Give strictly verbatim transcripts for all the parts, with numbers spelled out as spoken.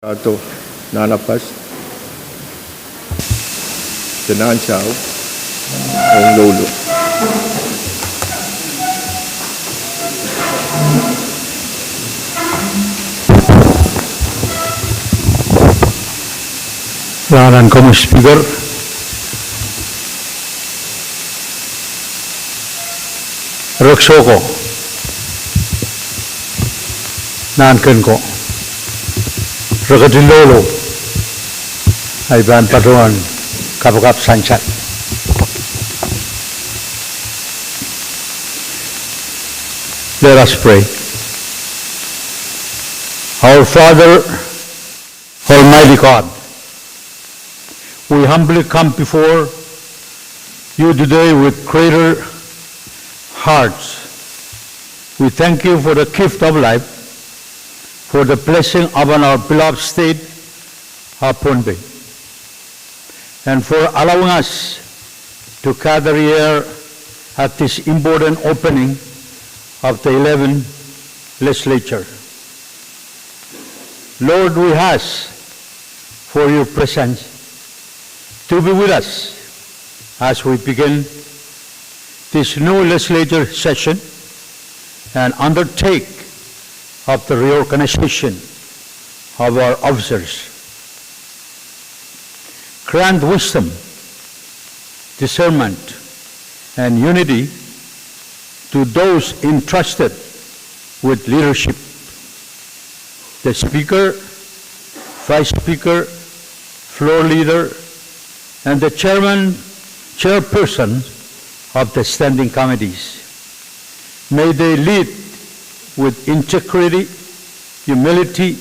Ado nahn apwal de nahn sahu ong Lohlo. Rahn en komwi Speaker, rek soko, nahn ken ko, rek ketin Lohlo, I pahn patohwan kapakap sansal. Let us pray. Our Father, Almighty God, we humbly come before you today with grateful hearts. We thank you for the gift of life, for the blessing upon our beloved state of Pohnpei, and for allowing us to gather here at this important opening of the eleventh legislature. Lord, we ask for your presence to be with us as we begin this new legislature session and undertake of the reorganization of our officers. Grant wisdom, discernment, and unity to those entrusted with leadership, the Speaker, Vice Speaker, Floor Leader, and the Chairman, Chairperson of the Standing Committees. May they lead with integrity, humility,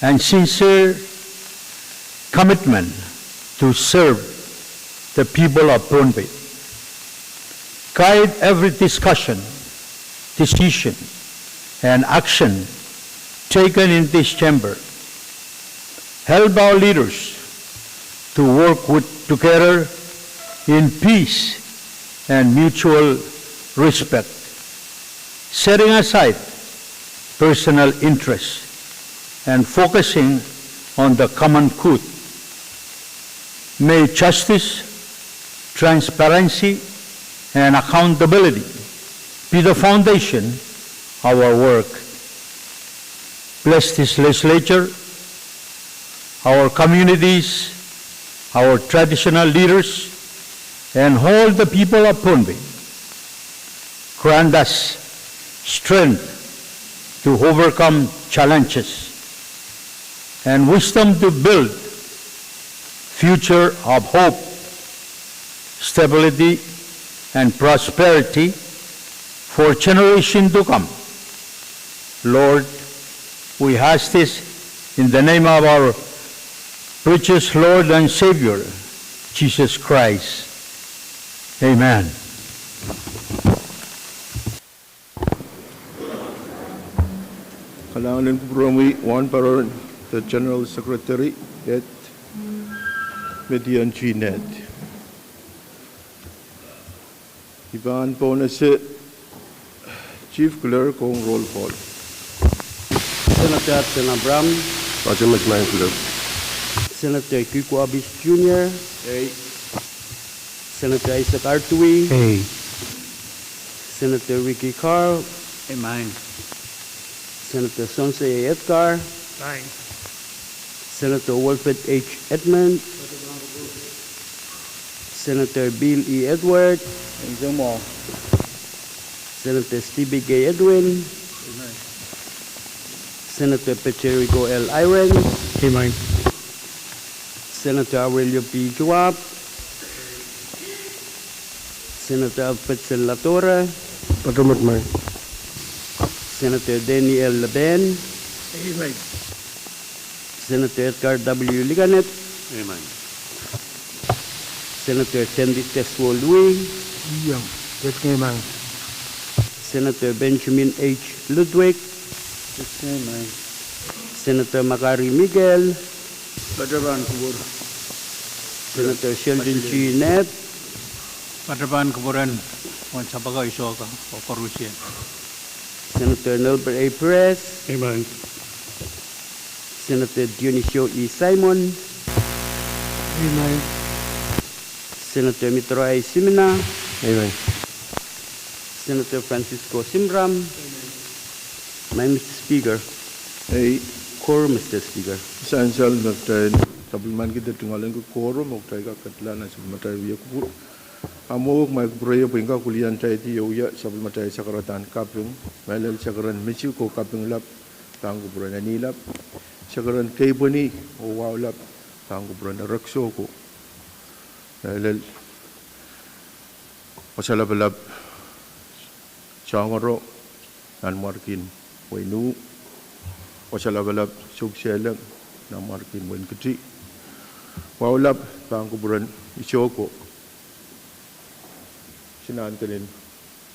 and sincere commitment to serve the people of Pohnpei. Guide every discussion, decision, and action taken in this chamber. Help our leaders to work with, together in peace and mutual respect, setting aside personal interests and focusing on the common good. May justice, transparency, and accountability be the foundation of our work. Bless this legislature, our communities, our traditional leaders, and all the people of Pohnpei. Grant us strength to overcome challenges and wisdom to build future of hope, stability, and prosperity for generation to come. Lord, we ask this in the name of our precious Lord and Savior, Jesus Christ. Amen. Kalahngan en kupwuromwi Wahnpoaron, the General Secretary, Ed Medion Chined. I pahn pohnese Chief Clerk ong roll call. Senator Hudson Abraham. Pato Medmaing Clerk. Senator Kiko Abis Junior. Ei. Senator Isaac Artui. Ei. Senator Ricky Carl. Ei, maing. Senator Sonsei A. Edgar. Maing. Senator Wilfred H. Edmund. Senator Bill E. Edward. Ei, maing. Senator Stephen K. Edwin. Ei, maing. Senator Peterico L. Irons. Ei, maing. Senator Aurelio P. Schwab. Senator Alfred Sen Ladora. Pato Medmaing. Senator Danny L. Leben. Ei, maing. Senator Edgar W. Liganet. Ei, maing. Senator Sandy Teswo Lui. Iang, Ed, ei, maing. Senator Benjamin H. Ludwig. Ed, ei, maing. Senator Makari Miguel. Pato pahn kupwur. Senator Sheldon G. Ned. Pato pahn kupwuren Wahnpoaron Isaka oh koarusie. Senator Nelbert A. Perez. Ei, maing. Senator Dionisio E. Simon. Amen. Senator Mithroai Simina. Amen. Senator Francisco Simram. Amen. Mister Speaker. Ei. Quorum, Mister Speaker. Sansal me kitail sapwellimaniki de tungoalenki quorum, oh kitail kak ketlahng nan sapwellimatail wia kupwur. Ahmw wehwehki ma I kupwurehiong pwe I kak wiliandi wia sapwellimatail sakaradahn kaping, mehlel sakaradahn misi ko kaping lap, pahn kupwuren eni lap, sakaradahn keipweni oh wahu lap, pahn kupwuren erekiso ko, mehlel wasa lapalap Songoro, Nanmwarkien Wein U, wasa lapalap Soukisehleng, Nanmwarkien Wein Kiti, wahu lap, pahn kupwuren Isoko, Sinankenen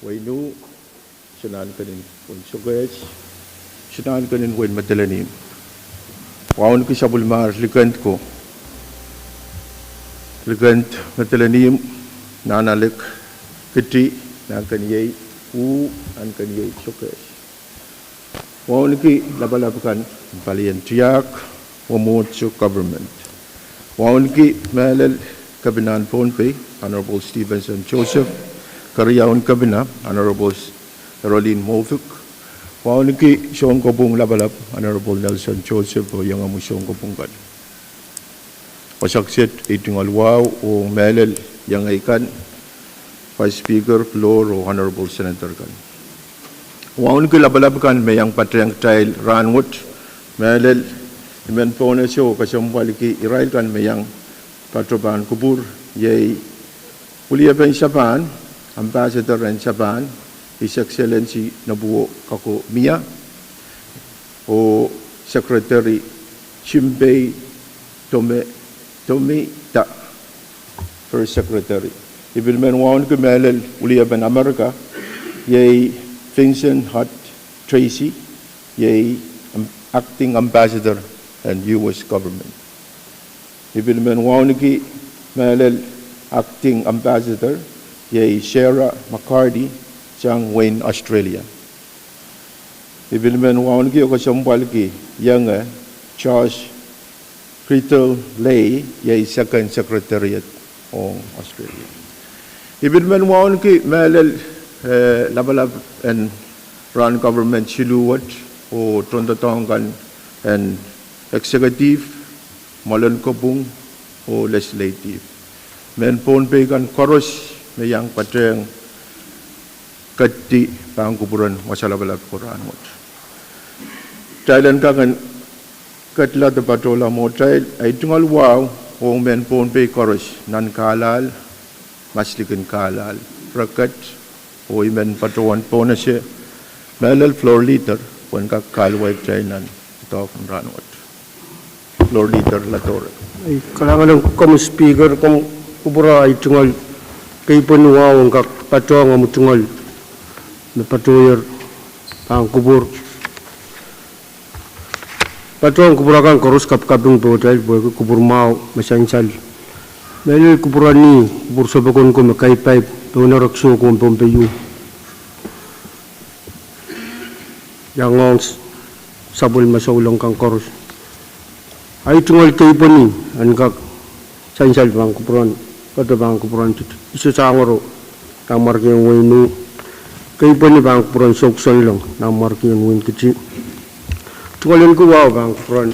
Wein U, Sinankenen Wein Sokehs, Sinankenen Wein Madolenihmw. Wauneki sapwellimahr Likend ko, Likend Madolenihmw, Nahnalek Kiti, Nahnkeniei U, Nahnkeniei Sokehs. Wauneki lapalap kan palien tiahk, Womwohdiso Government. Wauneki mehlel Kepinahn Pohnpei, Honorable Stevenson Joseph, Keriaun Kepina, Honorable Eroline Moffick. Wauneki sounkopwung lapalap, Honorable Nelson Joseph, oh iangahki sounkopwung kan. Wasa kiset, ei tungoal wahu, oh mehlel iangei kan, Vice Speaker, Floor, oh Honorable Senator kan. Wauneki lapalap kan me iang patehng kitail rahnwet, mehlel I men pohnese oh kesempwaliki irail kan me iang pato pahn kupwur, iei Wiliepen Sapahn, Ambassador en Sapahn, His Excellency Nobuo Kagomiya, oh Secretary Jimpei Tome-, Tomita, First Secretary. I pil men wauneki mehlel Wiliepen Amerika, iei Vincent Hart Tracy, iei Acting Ambassador en U S Government. I pil men wauneki mehlel Acting Ambassador, iei Sarah McCarty, sang wehin Australia. I pil men wauneki oh kesempwaliki ienge Josh Riddell Lay, iei Second Secretariat ong Australia. I pil men wauneki mehlel, eh, lapalap en rahn government siluh wet, oh tohndoadoahk kan en executive, mwoalen kopwung, oh legislative. Mehn Pohnpei kan koaros me iang patehng ketdi pahn kupwuren wasa lapalap ko rahnwet. Kitail en kak en ketla de patohla mwohtail. Ei tungoal wahu ong mehn Pohnpei koaros nan kahlahl, maslikin kahlahl, reket, oh I men patohwan pohnese mehlel Floor Leader pwehn kak kahluwa kitail nan doadoahk en rahnwet. Floor Leader Ladore. Kalahngan ong komwi Speaker, komw kupwure. Ei tungoal keipweni wahu ong kak patohng omw tungoal me patohier pahn kupwur. Patohng kupwur akan koaros, kapikaping pohtail pwehki kupwur mwahu me sansal. Mehlel kupwur eni, kupwur sohpokon ko me kaipaip pohn erekiso ko en Pohnpei, iangohng sapwellime souleng kan koaros. Ei tungoal keipweni en kak sansal pahn kupwuren, patohwan pahn kupwuren Iso Sangoro, Nanmwarkien Wein U. Keipweni pahn kupwuren Soukisehleng, Nanmwarkien Wein Kiti. Tungoal en ki wahu pahn kupwuren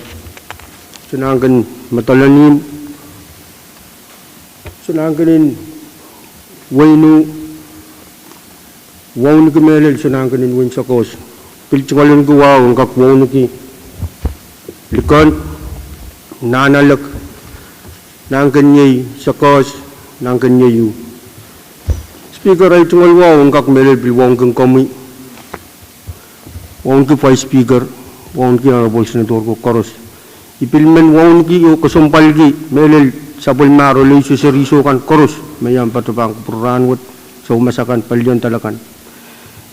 Sinankenen Madolenihmw, Sinankenen Wein U, wauneki mehlel Sinankenen Wein Sokehs. Pil tungoal en ki wahu ong kak wauneki Likend, Nahnalek, Nahnkeniei Sokehs, Nahnkeniei U. Speaker, ei tungoal wahu ong kak mehlel pil wauneki komwi, wauneki Vice Speaker, wauneki Honorable Senator ko koaros. I pil men wauneki oh kesempwaliki mehlel sapwellimaro legislature kan koaros me iang patohwan kupwur rahnwet, soumas akan, palian dahla kan.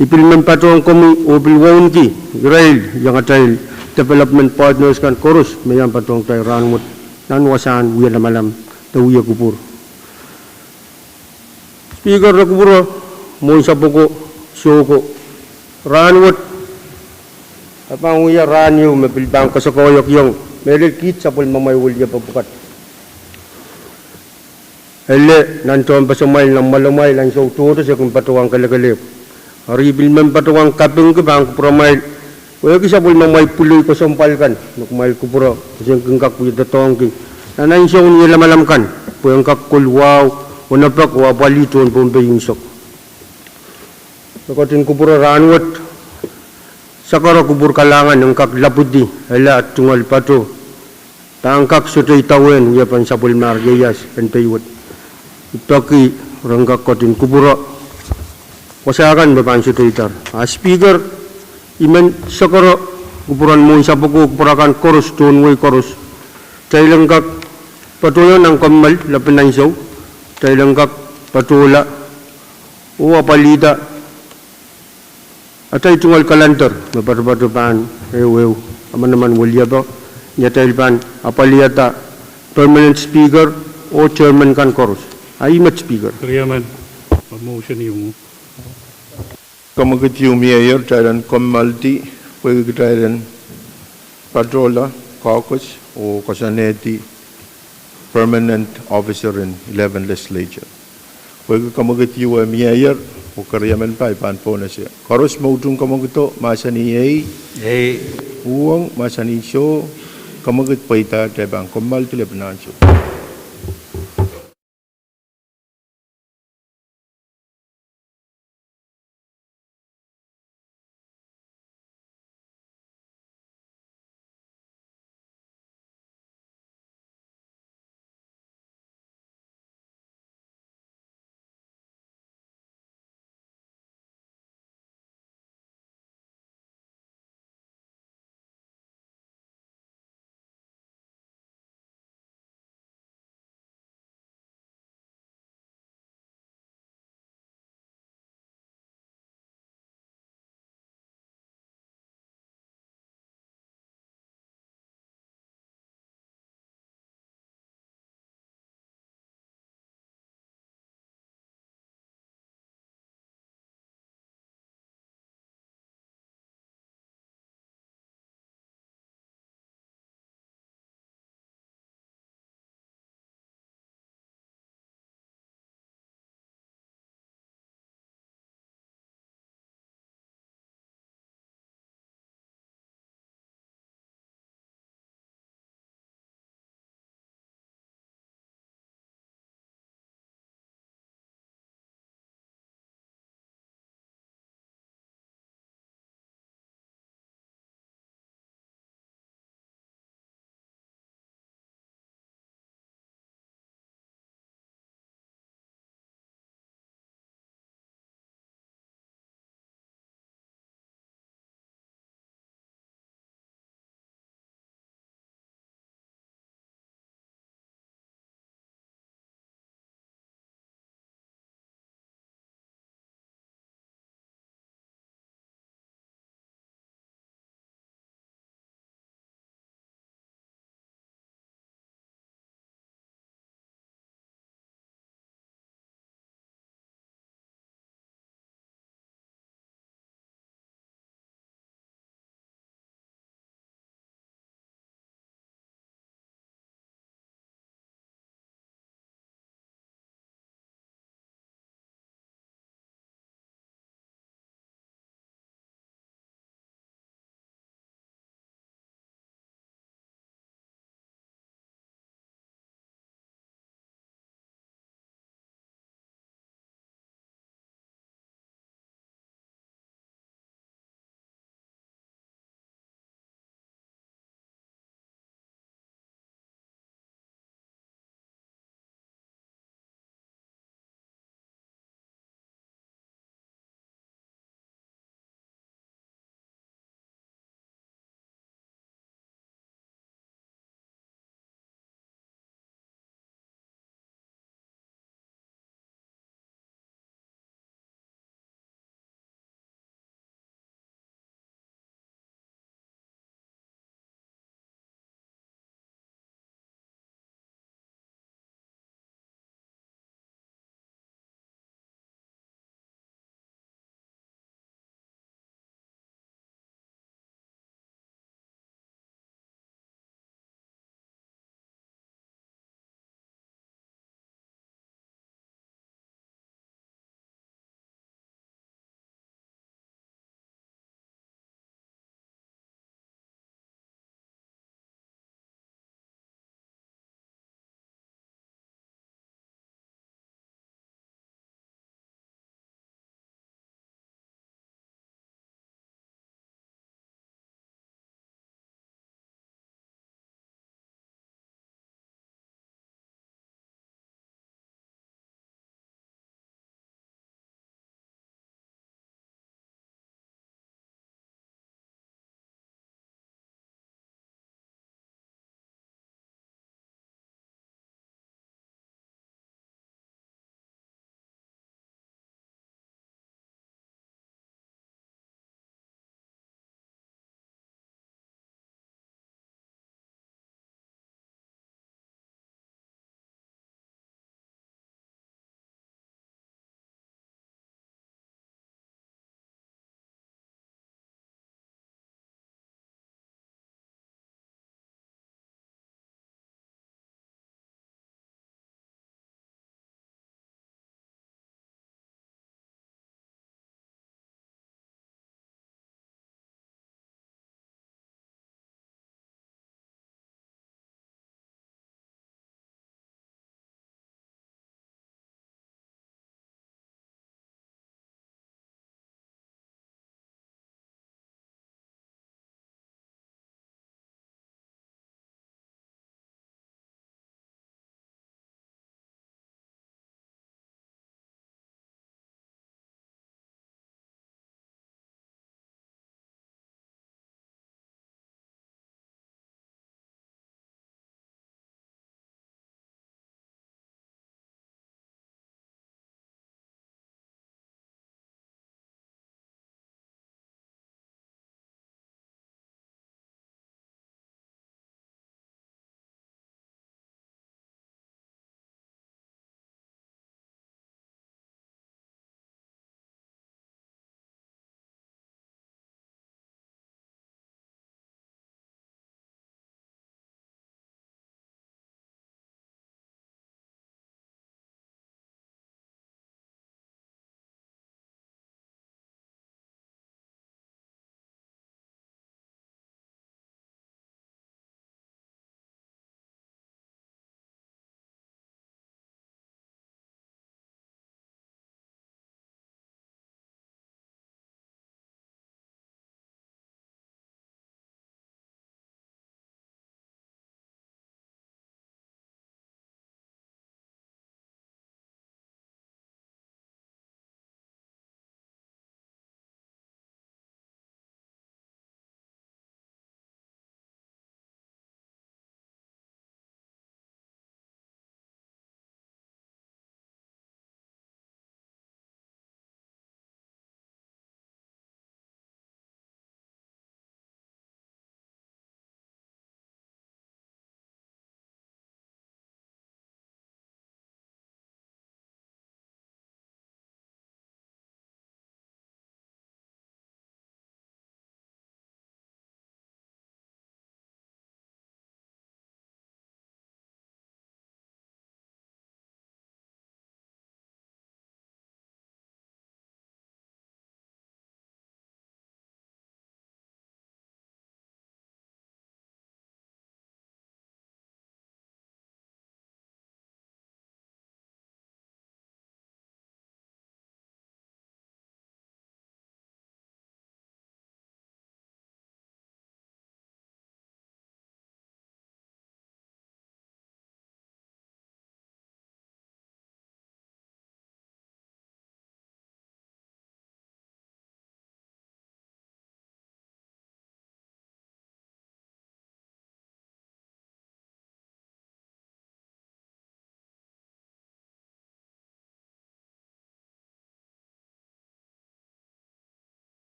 I pil men patohng komwi oh pil wauneki irail iangatail development partners kan koaros me iang patohng kitail rahnwet nan wasahn wia lamalam de wia kupwur. Speaker, re kupwure mwohn sapwoko, Isoko, rahnwet e pahn wia rahn ieu me pil pahn kasakoahiek iong Mehlel kiht sapwellimamwail weliepe pwukat. Ele nan tehnpasamwail, nan mwalamwail, ansou tohto se kin patohwan kelekelehpw. Eri pil men patohwan kapingki pahn kupwuramwail, pwehki sapwellimamwail pwuloi kesempwal kan me kumwail kupwure, e kin kak wie doadoahngki nan ansou ni lamalam kan, pwe en kak kol wahu, onopek oh apwalih tohn Pohnpei unsek. Me ketin kupwure rahnwet, sakara kupwur kalahngan en kak lapwidi ele at tungoal pato pahn kak sohte idawehn wiepen sapwellimar ieias en Peiwet. I peki ren kak ketin kupwure wasa kan me pahn sohte idar. A Speaker, I men sakara kupwuren mwohn sapwoko, kupwur akan koaros, tohn wehi koaros. Kitail en kak patohla nan kommoal lepin ansou, kitail en kak patohla oh apwalihda atail tungoal calendar me patopato pahn ehuehu manaman weliepe, ni atail pahn apwalihada permanent speaker oh chairman kan koaros. A ih met Speaker. Agreement, a motion ieu. Kamwekid ieu miehier, kitail en kommoaldi pwehki kitail en patohla caucus oh koasoanehdi permanent officer en eleven legislature. Pwehki kamwekid ieu miehier, oh keriemen pai pahn pohnese. Koaros me utung kamwekido, mahsanih ei. Ei. Uhwong, mahsanih soh. Kamwekid pweida, kitail pahn kommoaldi lepin ansou.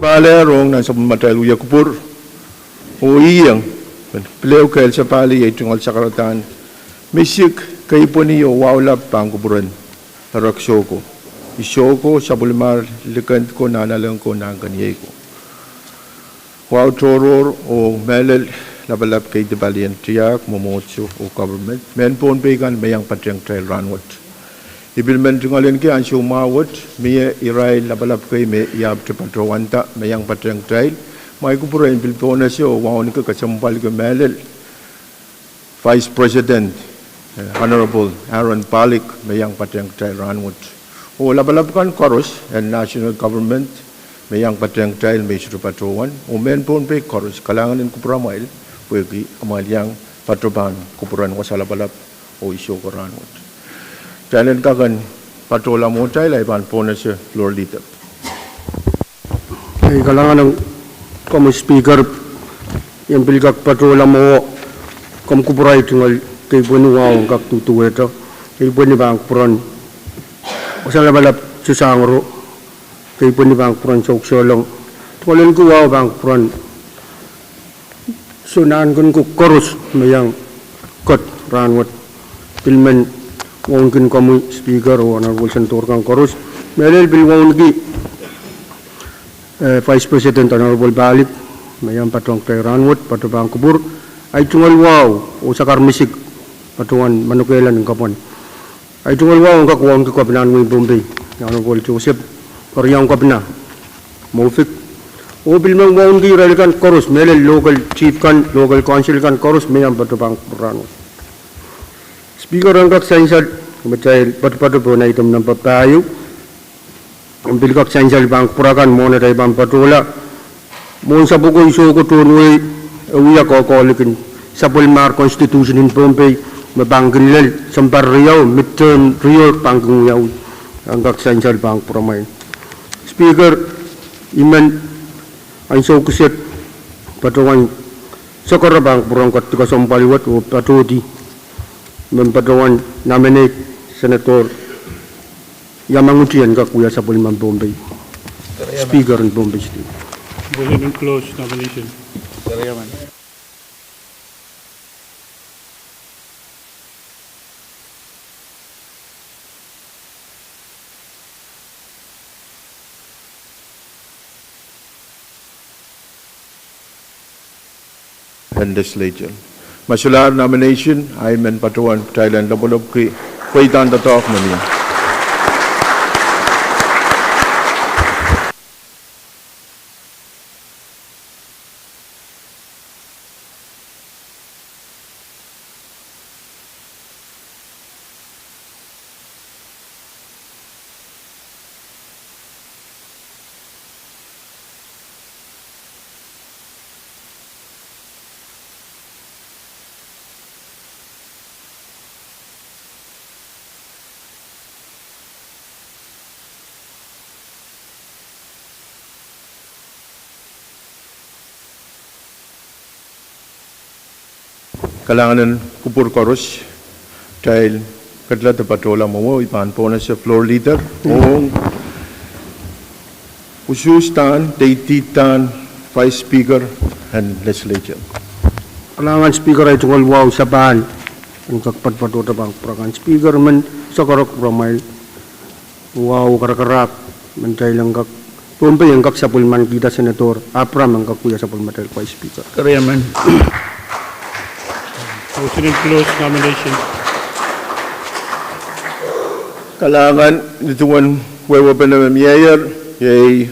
Pahlehr ong nan sapwellimatail wia kupwur, oh iang, pil ehu kehl sapahl iei tungoal sakaradahn misik, keipweni oh wahu lap pahn kupwuren Erekisohko, Isohko, sapwellimahr likend ko, nahnalek ko, nahnkeniei ko. Wahu tohrohr oh mehlel lapalap kei de palien tiahk, mwomwohdiso oh government, mehn Pohnpei kan me iang patehng kitail rahnwet. I pil men tungoalenki ansou mwahu wet, mie irail lapalap kei me I ahpwete patohwanda me iang patehng kitail, ma I kupwure en pil pohnese oh wauneki kesempwalki mehlel Vice President, eh, Honorable Aaron Palik me iang patehng kitail rahnwet. Oh lapalap kan koaros en national government me iang patehng kitail me I sohte patohwan, oh mehn Pohnpei koaros, kalahngan en kupwuramwail pwehki amwail iang patohwan kupwuren wasa lapalap oh Isohko rahnwet. Kitail en kak en patohla mwohtail, I pahn pohnese Floor Leader. Ei, kalahngan ong komwi Speaker, I en pil kak patohla mwo, komw kupwurai tungoal keipweni wahu en kak duduwehte, keipweni pahn kupwuren wasa lapalap Sosangro, keipweni pahn kupwuren Souksohlong, tungoalenki wahu pahn kupwuren soun nahnkon ko koaros me iang ket rahnwet. Pil men wauneki komwi Speaker oh Honorable Senator kan koaros. Mehlel pil wauneki, eh, Vice President Honorable Palik me iang patohwan kitail rahnwet, patohwan pahn kupwur. Ahi tungoal wahu oh sakar misik, patohwan manokehla nin kapwan. Ahi tungoal wahu en kak wauneki Kepina en wehin Pohnpei, Honorable Joseph Keriaun Kepina Moufik. Oh pil men wauneki irail kan koaros, mehlel local chief kan, local council kan koaros me iang patohwan pahn kupwur rahnwet. Speaker, en kak sansal, me kitail patopato pohn item number pahieu. En pil kak sansal pahn kupwur akan mwohn atail pahn patohla. Mwohn sapwoko Isohko tohn wehi, e wia koakoa likin sapwellimahr Constitution en Pohnpei me pahn kin lel sounpar riau, midterm reorg pahn kin wiawi. En kak sansal pahn kupwuramwail. Speaker, I men ansou kiset patohwan sakara pahn kupwuren ketikasomw paliwet oh patohdi me patohwan nominate Senator Yamaguti en kak wia sapwellimen Pohnpei, Speaker en Pohnpei State. Motion to close nomination. En Legislature. Ma solahr nomination, I men patohwan kitail en lopwolopwki pweidahn doadoahk me mie. Kalahngan en kupwur koaros, kitail ketilahng de patohla mwowe. I pahn pohnese Floor Leader ong usuhsdahn de ididahn Vice Speaker en Legislature. Kalahngan Speaker, ahi tungoal wahu sapahl en kak patopatohte pahn kupwur akan. Speaker, men sakara kupwuramwail. Wahu karakarahk me kitail en kak, Pohnpei en kak sapwellimankihda Senator Abraham en kak wia sapwellimatail Vice Speaker. Keriamen. Motion to close nomination. Kalahngan, nin duwen wehwehpen me mieier, iei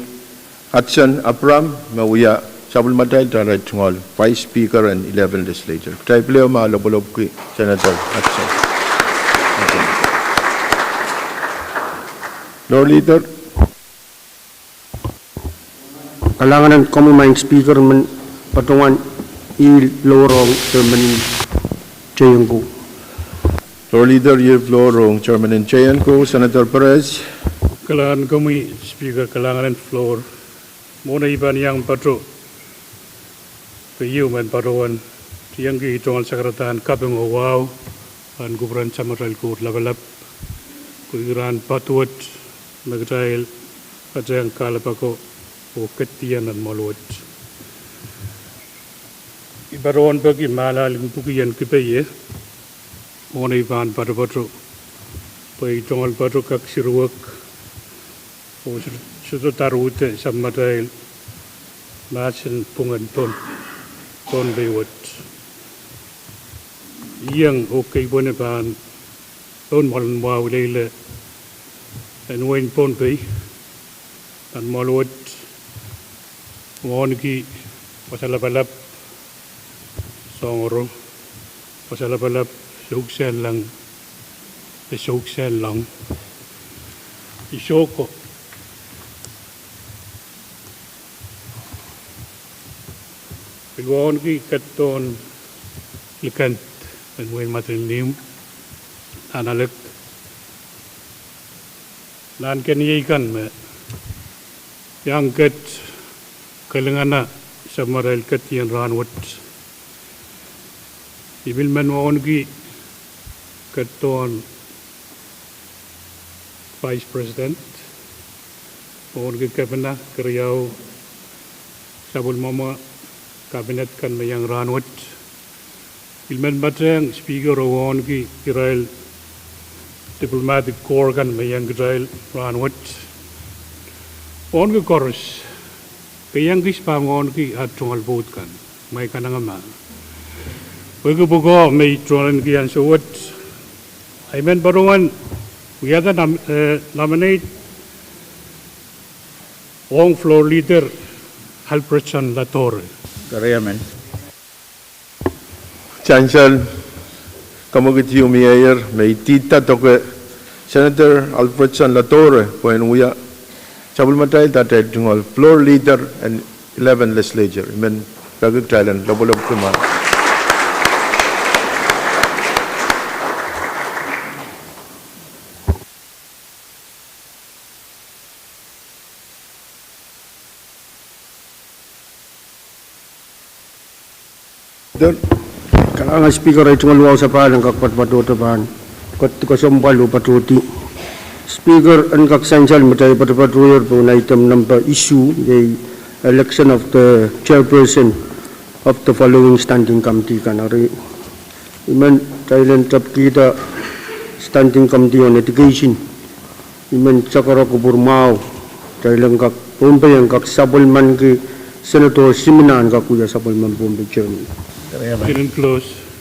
Hudson Abraham me wia sapwellimatail, kitail tungoal Vice Speaker en eleven Legislature. Kitail pil ehu me lopwolopwki Senator Hudson. Floor Leader. Kalahngan en komwi maing Speaker, men patohwan ihl floor ong Chairman en Teienko. Floor Leader ihl floor ong Chairman en Teienko, Senator Perez. Kalahngan komwi Speaker, kalahngan en floor. Mwohn ei pahn iang pato, keieu men patohwan tiengki tungoal sakaradahn kaping oh wahu pahn kupwuren Samatail Koht Lapalap, pwehki rahn patohwan me kitail patehng kahlepe ko oh ketien nan mwoahl wet. I patohwan peki me ahl en pwuki en kipe ie, mwohn ei pahn patopato, pwe ei tungoal pato kak siruwek, oh sohte, sohte daruhte sapwmatail mahsen pwungen Pohnpei wet. Ieng oh keipweni pahn pohn mwoalen mwahu ileile en wehin Pohnpei, nan mwoahl wet, mwohnki wasa lapalap, soangoro, wasa lapalap, soukisenlahng, e soukisenlahng, I soh ko. Pil wauneki ketidohn likend en wehin Madolenihmw, nan alek, nan keniei kan me iang ket kelingana sapwmatail ketien rahnwet. I pil men wauneki ketidohn Vice President, wauneki kepina, keriau, sapwellimomwi, cabinet kan me iang rahnwet. I pil men patehng Speaker oh wauneki irail diplomatic corps kan me iang kitail rahnwet. Wauneki koaros, ke iang kis pahn wauneki at tungoal pwoud kan, ma I kanengamah. Pwehki pwukoa me I tungoalenki ansou wet, I men patohwan wiahda nom-, eh, nominate ong Floor Leader Alfredson Ladore. Keriemen. Sansal, kamwekid ieu mieier me I dihda doke Senator Alfredson Ladore pwehn wia sapwellimatail atail tungoal Floor Leader en eleven Legislature. I men peki kitail en lopwolopwki mah. Kalahngan Speaker, ei tungoal wahu sapahl en kak patopatohte pahn ketikasomwpwal oh patohdi. Speaker, en kak sansal me kitail patopatohier pohn item number issue, iei election of the chairperson of the following standing committee kan. Eri I men kitail en tepkihda Standing Committee on Education. I men sakara kupwur mwahu, kitail en kak, Pohnpei en kak sapwellimanki Senator Simina en kak wia sapwellimen Pohnpei Chairman.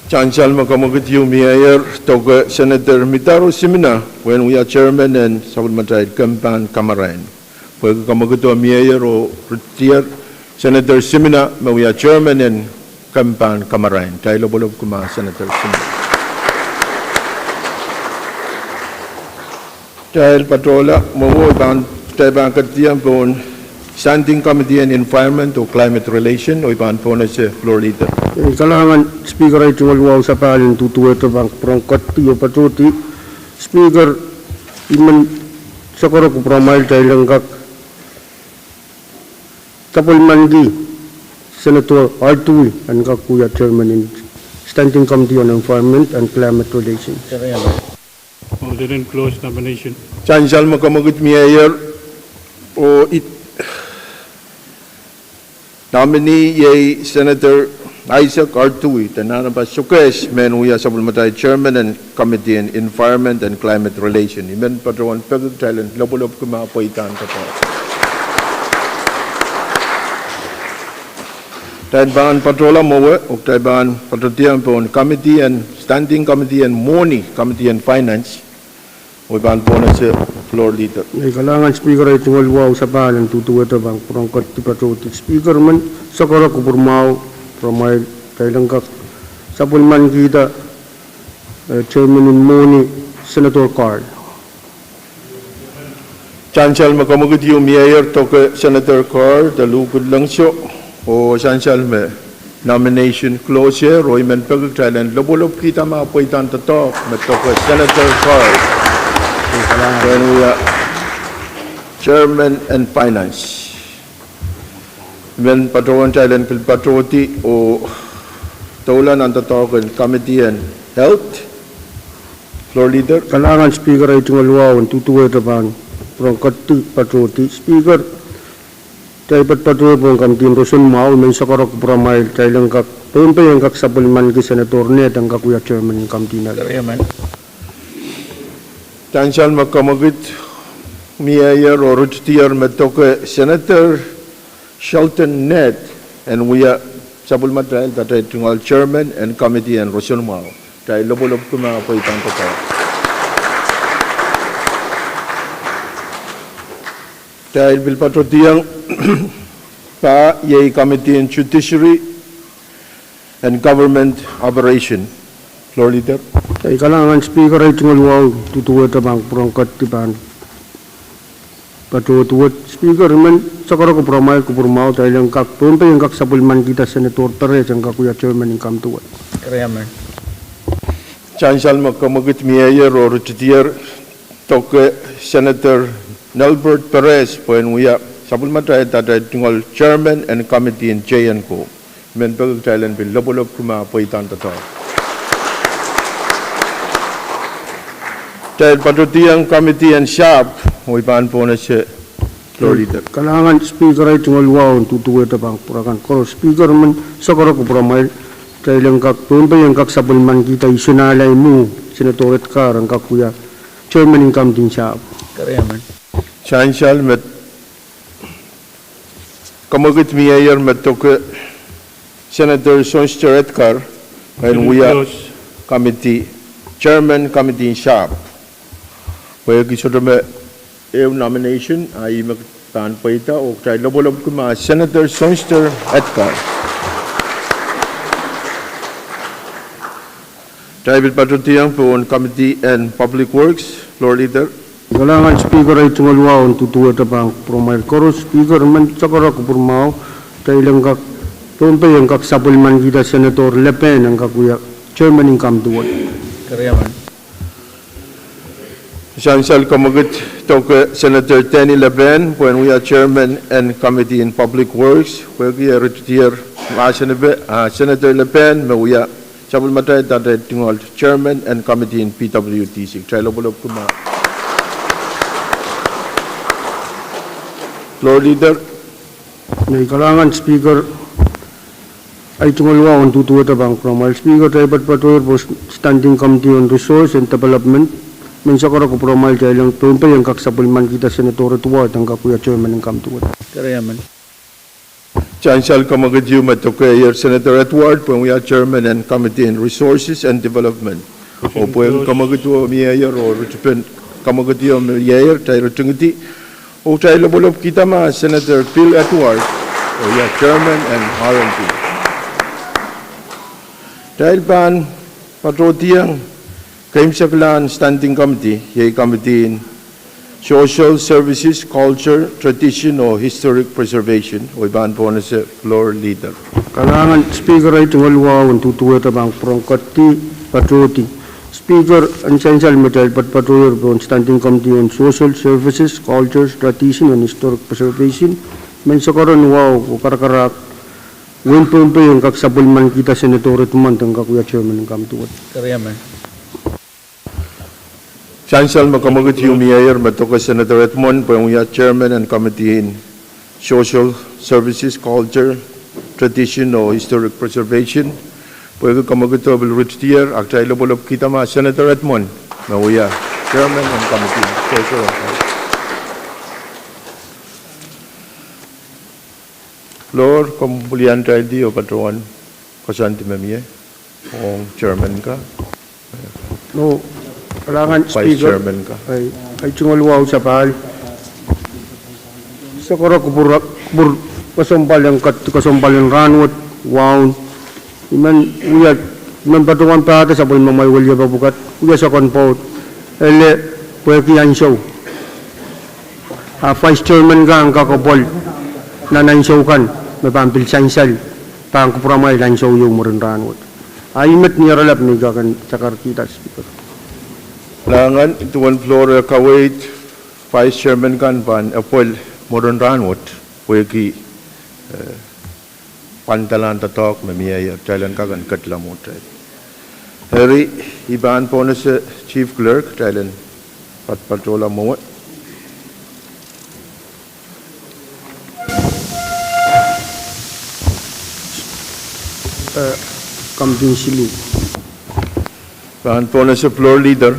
Sansal me kamwekid ieu mieier doke Senator Mitaro Simina pwehn wia Chairman en sapwellimatail Kempahn Kamarain. Pwehki kamwekido mieier oh ritier, Senator Simina me wia Chairman en Kempahn Kamarain. Kitail lopwolopwki mah Senator Simina. Kitail patohla mwowe, pahn, kitail pahn ketidiong pohn Standing Committee en Environment oh Climate Relation, oh I pahn pohnese Floor Leader. Kalahngan Speaker, ei tungoal wahu sapahl en duduwehte pahn kupwuren ketikasomwpwal oh patohdi. Speaker, I men sakara kupwuramwail kitail en kak sapwellimanki Senator Artui en kak wia Chairman en Standing Committee on Environment and Climate Relations. Sansal me kamwekid mieier, oh ih nominee iei Senator Isaac Artui, de nan pahn sokehs mehn wia sapwellimatail Chairman en Committee en Environment and Climate Relation. I men patohwan peki kitail en lopwolopwki mah pweidahn doadoahk. Kitail pahn patohla mwowe, oh kitail pahn patohdiong pohn Committee en, Standing Committee en Mwohni, Committee en Finance, oh I pahn pohnese Floor Leader. Kalahngan Speaker, ei tungoal wahu sapahl en duduwehte pahn kupwuren ketikasomwpwal oh patohdi. Speaker, I men sakara kupwur mwahu kupwuramwail kitail en kak sapwellimankihda, eh, Chairman en Mwohni, Senator Carl. Sansal me kamwekid ieu mieier doke Senator Carl de luhk en lengso, oh sansal me nomination close, oh I men peki kitail en lopwolopwkihda mah pweidahn doadoahk me doke Senator Carl pwehn wia Chairman en Finance. I men patohwan kitail en pil patohdi oh doula nan doadoahk en Committee en Health. Floor Leader. Kalahngan Speaker, ei tungoal wahu en duduwehte pahn kupwuren ketikasomwpwal oh patohdi. Speaker, Kitail patpatohwei pohn kamidi en roson mwahu, men soakoro kupwuramwail, kitail en kak, Pohnpei en kak sapwellimaniki Senator Ned en kak wia chairman en kamidi nan. Sansal me kamwekid mieier oh ritidier me doke Senator Shelton Ned en wia sapwellimatail, atail tungoal chairman en kamidi en roson mwahu. Kitail lopwolopwki ma pweidahn doadoahk. Kitail pil patohdiong pah iei kamidi en Judiciary and Government Operation. Floor Leader. Ei, kalahngan Speaker, ei tungoal wahu duduwehte pahn kupwuramwail, kadi pahn patohduwehte. Speaker, men soakoro kupwuramwail, kupwur mwahu, kitail en kak, Pohnpei en kak sapwellimanikihda Senator Perez en kak wia chairman en kamidi wet. Sansal me kamwekid mieier oh ritidier, doke Senator Nelbert Perez pwehn wia sapwellimatail, atail tungoal chairman en kamidi en J and Co. Men peki kitail en pil lopwolopwki ma pweidahn doadoahk. Kitail patohdiong kamidi en sahpw, oh I pahn pohnese Floor Leader. Kalahngan Speaker, ei tungoal wahu duduwehte pahn kupwur akan koaros. Speaker, men soakoro kupwuramwail, kitail en kak, Pohnpei en kak sapwellimanikihda Isonalai mwo, Senator Edgar en kak wia chairman en kamidi en sahpw. Sansal me kamwekid mieier me doke Senator Sonster Edgar en wia kamidi, chairman kamidi en sahpw. Pwehki sohte me ehu nomination, a ih me pahn pweida, oh kitail lopwolopwki ma Senator Sonster Edgar. Kitail pil patohdiong pohn kamidi en Public Works, Floor Leader. Kalahngan Speaker, ei tungoal wahu duduwehte pahn kupwuramwail koaros. Speaker, men soakoro kupwur mwahu, kitail en kak, Pohnpei en kak sapwellimanikihda Senator Lepen en kak wia chairman en kamidi wet. Sansal kamwekid doke Senator Danny Lepen pwehn wia chairman en kamidi en Public Works, pwehki e ritidier mahsen epe, a Senator Lepen me wia sapwellimatail, atail tungoal chairman en kamidi en P W D C. Kitail lopwolopwki ma. Floor Leader. Ei, kalahngan Speaker, ei tungoal wahu duduwehte pahn kupwuramwail. Speaker, kitail patpatohwei pohn Standing Committee on Resource and Development, men soakoro kupwuramwail, kitail en, Pohnpei en kak sapwellimanikihda Senator Edward en kak wia chairman en kamidi wet. Sansal kamwekid ieu me dokehier Senator Edward pwehn wia chairman en kamidi en Resources and Development. Oh pwehki kamwekid ieu mieier oh ritipen kamwekid ieu mieier, kitail ritingidi oh kitail lopwolopwkihda ma Senator Bill Edward oh wia chairman en R and D. Kitail pahn patohdiong keimwseklahn Standing Committee, iei kamidi en Social Services, Culture, Tradition oh Historic Preservation, oh I pahn pohnese Floor Leader. Kalahngan Speaker, ei tungoal wahu duduwehte pahn kupwuramwail, kadi patohdi. Speaker, en sansal me kitail patpatohwei pohn Standing Committee on Social Services, Culture, Tradition and Historic Preservation, men soakoro wahu oh karakarahk, wehin Pohnpei en kak sapwellimanikihda Senator Edmund en kak wia chairman en kamidi wet. Sansal me kamwekid ieu mieier me doke Senator Edmund pwehn wia chairman en kamidi en Social Services, Culture, Tradition oh Historic Preservation, pwehki kamwekid ieu pil ritidier, a kitail lopwolopwkihda ma Senator Edmund me wia chairman en kamidi en Social and Culture. Floor, komw pil iang taildi oh patohwan koasoandi me mie ong chairman ka, oh kalahngan Vice Speaker, chairman ka. Ei, ei tungoal wahu sapahl. Soakoro kupwur, kupwur kesempwal en kak, kesempwal en rahnwet, waun. I men wia, I men patohwan pahda sapwellimamwail weliepepwukat, wia soakon pwoud, ele, pwehki ansou, a vice chairman kan kak apwal nan ansou kan me pahn pil sansal, pahn kupwuramwail ansou ieu mwurin rahnwet. A ih met ni aralap me I kak en sakarkihda, Speaker. Kalahngan, duwen floor e kaweid, vice chairman kan pahn apwal mwurin rahnwet, pwehki, eh, pwandalahn doadoahk me mieier, kitail en kak en ketla mwohtail. Eri, I pahn pohnese Chief Clerk, kitail en patpatohla mwowe. Committee siluh. Pahn pohnese floor leader,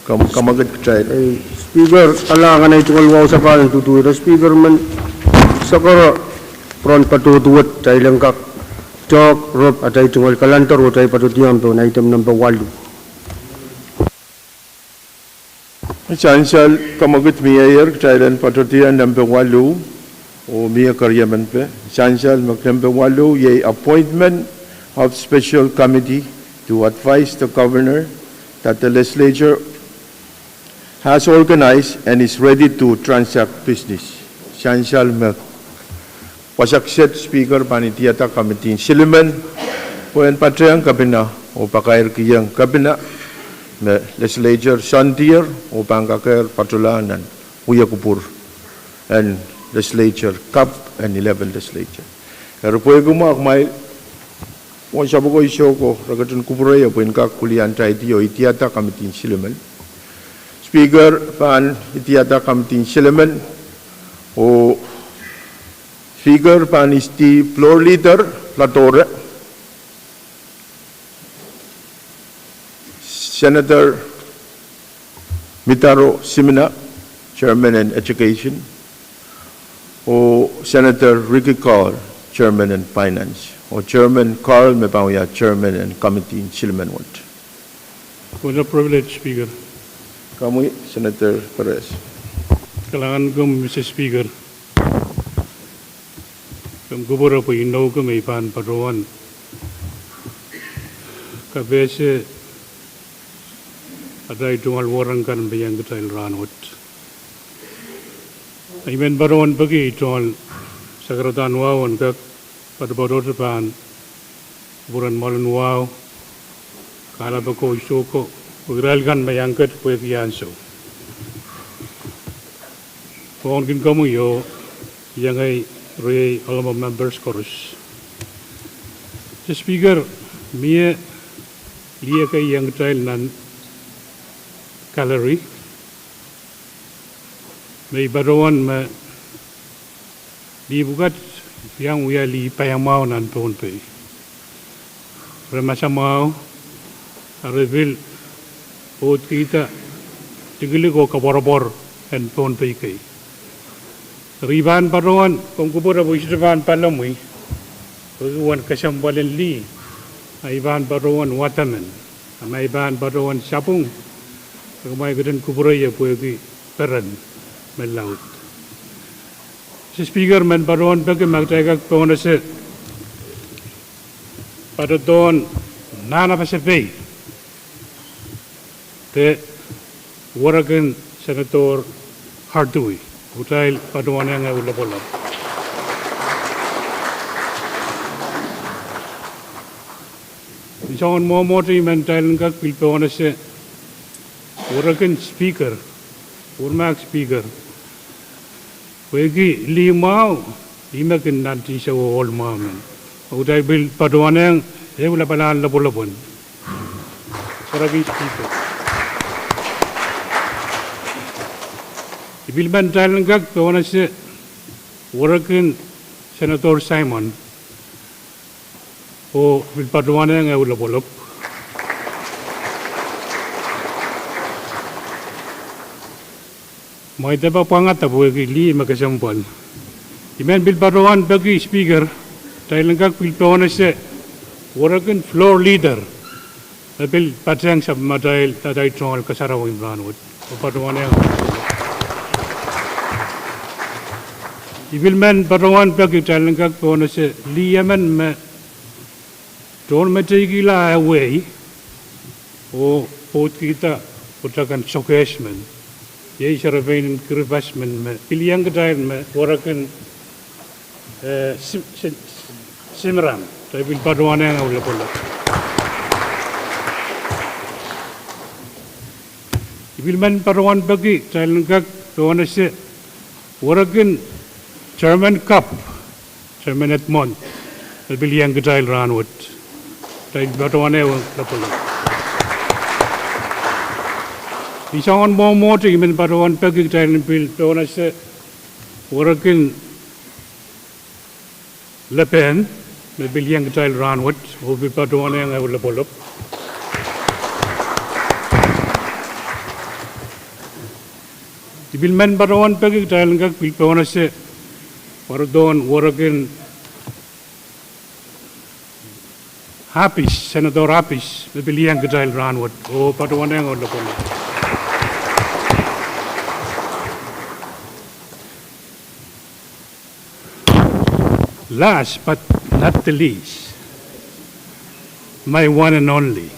kam-, kamwakid kitail. Eh, Speaker, kalahngan, ei tungoal wahu sapahl en duduhte Speaker men sakara pwurohn patohdo wet, kitail en kak tohk rop atail tungoal kalender oh kitail patohdiong pohn item nempe waluh. Sansal kamwakid mieier, kitail en patohdiong nempe waluh, oh mie keriemen pe. Sansal me nempe waluh iei appointment of special committee to advise the governor that the legislature has organized and is ready to transact business. Sansal me wasa kiset Speaker pahn idiada committee silimen pwehn patehng kepina oh pakairkihong kepina me legislature soandier oh pahn kakehr patohla nan wia kupwur en legislature, kap en eleven legislature. Eri pwehki mwahu, kumwail wasa pwuko, I sehse re ketin kupwurei pwehn kak wiliandi oh idiada committee silimen. Speaker pahn idiada committee silimen, oh Speaker pahn idiada floor leader, Ladore, Senator Midaro Simina, Chairman en Education, oh Senator Ricky Carl, Chairman en Finance, oh Chairman Carl me pahn wia Chairman en committee silimen wet. What a privilege, Speaker. Komwi, Senator Perez. Kalahngan komwi, Mister Speaker. Komw kupwure pwe inou komw me I pahn patohwan kapehse atail tungoal wahu kan me iang kitail rahnwet. I men patohwan peki tungoal sakaradahn wahu en kak patopato pahn kupwuren mwoalen wahu, kahlap oko, I sehse, oh irail kan me iang ket pwehki ansou. Pwongkin komwi oh iengei riei honorable members koaros. Mister Speaker, mie lih ekei iang kitail nan gallery me I patohwan me lih pwukat iang wia lih paiamwahu nan Pohnpei. Re masamwahu, a re pil pwoudkihda likilik oh koapworopwor en Pohnpei kei. Eri I pahn patohwan, komw kupwure pwe I sohte pahn pahlemwi pwehki uwen kesempwal en lih, a I pahn patohwan wadamen, a ma I pahn patohwan sapwung, kumwail ketin kupwure pwehki peren me laud. Mister Speaker, I men patohwan peki ma kitail kak pohnese patohdohn nahna pasapei de werek en Senator Hardui, kitail patohwanehng ehu lopwolop. Ni soangen mwomwohte I men kitail en kak pil pohnese werek en Speaker, Urmak Speaker, pwehki lih mwahu, ih me kin nantihsang ohl mwahu men, oh kitail pil patohwanehng ehu lapalahn lopwolopwen werek en Speaker. I pil men kitail en kak pohnese werek en Senator Simon oh pil patohwanehng ehu lopwolop. Ma I depe pwangada pwehki lih me kesempwal, I men pil patohwan peki Speaker, kitail en kak pil pohnese werek en floor leader me pil patehng sapwellimatail atail tungoal kasarawi en rahnwet, oh patohwanehng. I pil men patohwan peki kitail en kak pohnese lih emen me tohn meteikihla wehi oh pwoudkihda pwutak en sokehs men, iei serepein en Kiribati men me pil iang kitail me werek en, eh, Sim-, Sim-, Simram, kitail pil patohwanehng ehu lopwolop. I pil men patohwan peki kitail en kak pohnese werek en Chairman Cup, Chairman Edmond, me pil iang kitail rahnwet, kitail patohwanehng ehu lopwolop. Ni soangen mwomwohte I men patohwan peki kitail en pil pohnese werek en lepehn me pil iang kitail rahnwet oh pil patohwanehng ehu lopwolop. I pil men patohwan peki kitail en kak pil pohnese pwarodohn werekin Happis, Senator Happis, me pil iang kitail rahnwet oh patohwanehng ehu lopwolop. Last but not the least, my one and only.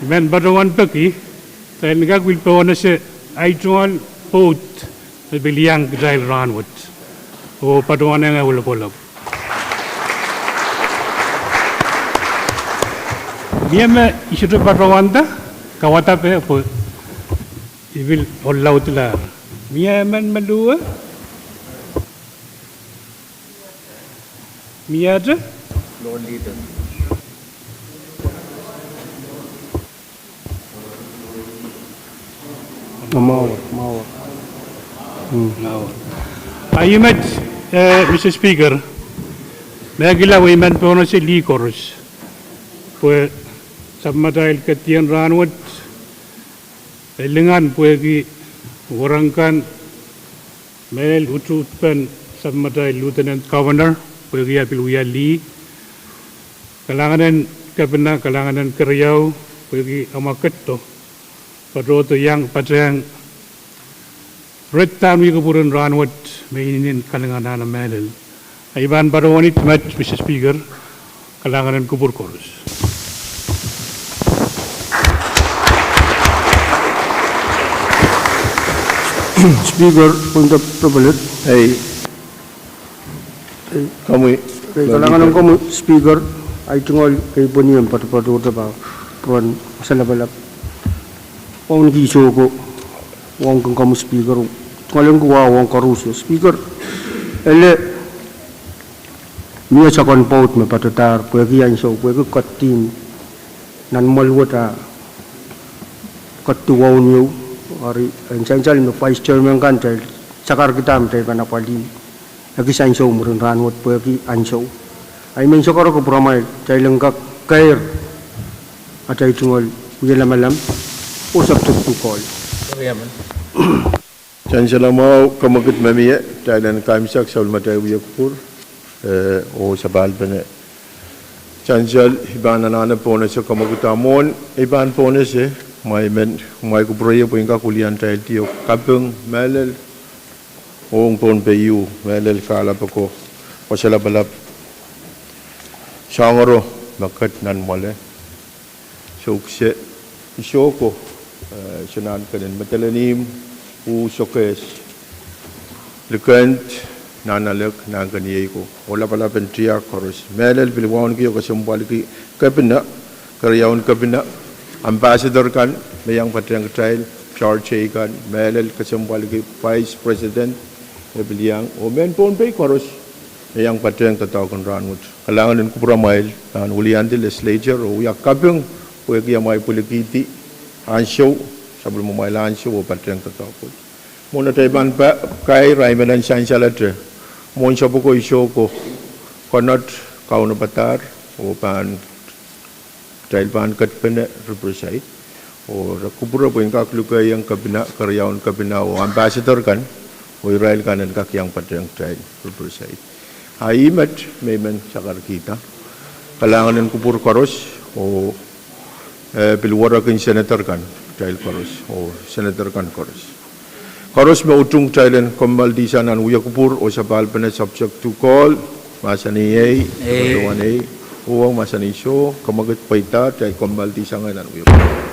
I men patohwan peki kitail en kak pil pohnese ei tungoal pwoud me pil iang kitail rahnwet oh patohwanehng ehu lopwolop. Mie me I sohte patohwanda, kawadap e pwe I pil ohl laudla. Mie emen me luwe? Miehte? Mwahu, mwahu. Hmm. Mwahu. A I met, eh, Mister Speaker, me kila wei men pohnese lih koaros pwe sapwmatail kedien rahnwet e lingan pwehki werek kan me utuhtpen sapwmatail Lieutenant Governor pwehki e pil wia lih. Kalahngan en Kepina, kalahngan en Keriau pwehki amwa ketido patohdo iang patehng red dahn wia kupwuren rahnwet me inenen kalinganahn mehlel. A I pahn patohwan met, Mister Speaker, kalahngan en kupwur koaros. Speaker, pwenta Repelet. Ei. Ei, komwi. Ei, kalahngan en komwi Speaker, ei tungoal kei pweni en patopato pahn pwuren wasa lapalap. Wauneki Isoh ko, wauneki komwi Speaker, tungoal en ko wauneki koaros Speaker. Ele mie soakon pwoud me patohdahr pwehki ansou, pwehki ketido nan mwoalwet a ketido waun ieu, eri en sansal me Vice Chairman kan kitail sakarkihda me kitail pahn apwalih ekis ansou mwurin rahnwet pwehki ansou. A I men sohte kak kupwuramwail kitail en kak keir atail tungoal wia lamalam oh subject to call. Sansal mwahu, kamwekid me mie, kitail en kaimwisekla sapwellimatail wia kupwur, eh, oh sapahlpene. Sansal, I pahn anahne pohnese kamwekid, a mwohn I pahn pohnese, mwail men, mwail kupwure pwe I en kak wiliandi atail tiahk kaping mehlel ong Pohnpei ieu, mehlel kahlap oko, wasa lapalap, soangaro me ket nan mwoale. Soh, kese, Isoh ko, eh, Soh Nahnken en Medelen Ihmw, uh, Soh Kehs, Likend, Nahnalek, Nahnken Iei ko, oh lapalap en tiahk koaros. Mehlel pil wauneki oh kesempwaliki Kepina, Keriaun Kepina, Ambassador kan me iang patehng kitail, George kan, mehlel kesempwaliki Vice President me pil iang, oh mehn Pohnpei koaros me iang patehng doadoahk en rahnwet. Kalahngan en kupwuramwail nan wiliandi legislature oh wia kaping pwehki amwail pwilikihdi ansou, sapwellimamwail ansou oh patehng doadoahk wet. Mwohn atail pahn pa-, kair, I men en sansalehte mwohn sapwoko Isoh ko, konot kaunopada oh pahn, kitail pahn ketpene Riverside. Oh re kupwure pwe I en kak lukehiong Kepina, Keriaun Kepina oh Ambassador kan, oh irail kan en kak iang patehng kitail Riverside. A I met me I men sakarkihda. Kalahngan en kupwur koaros, oh, eh, pil werekin Senator kan, kitail koaros, oh Senator kan koaros. Koaros me utung kitail en kommoaldihsang nan wia kupwur oh sapahlpene subject to call, mahsanih ei, ei. Patohwan ei, uhwong mahsanih soh, kamwekid pweida, kitail kommoaldihsang nan wia kupwur.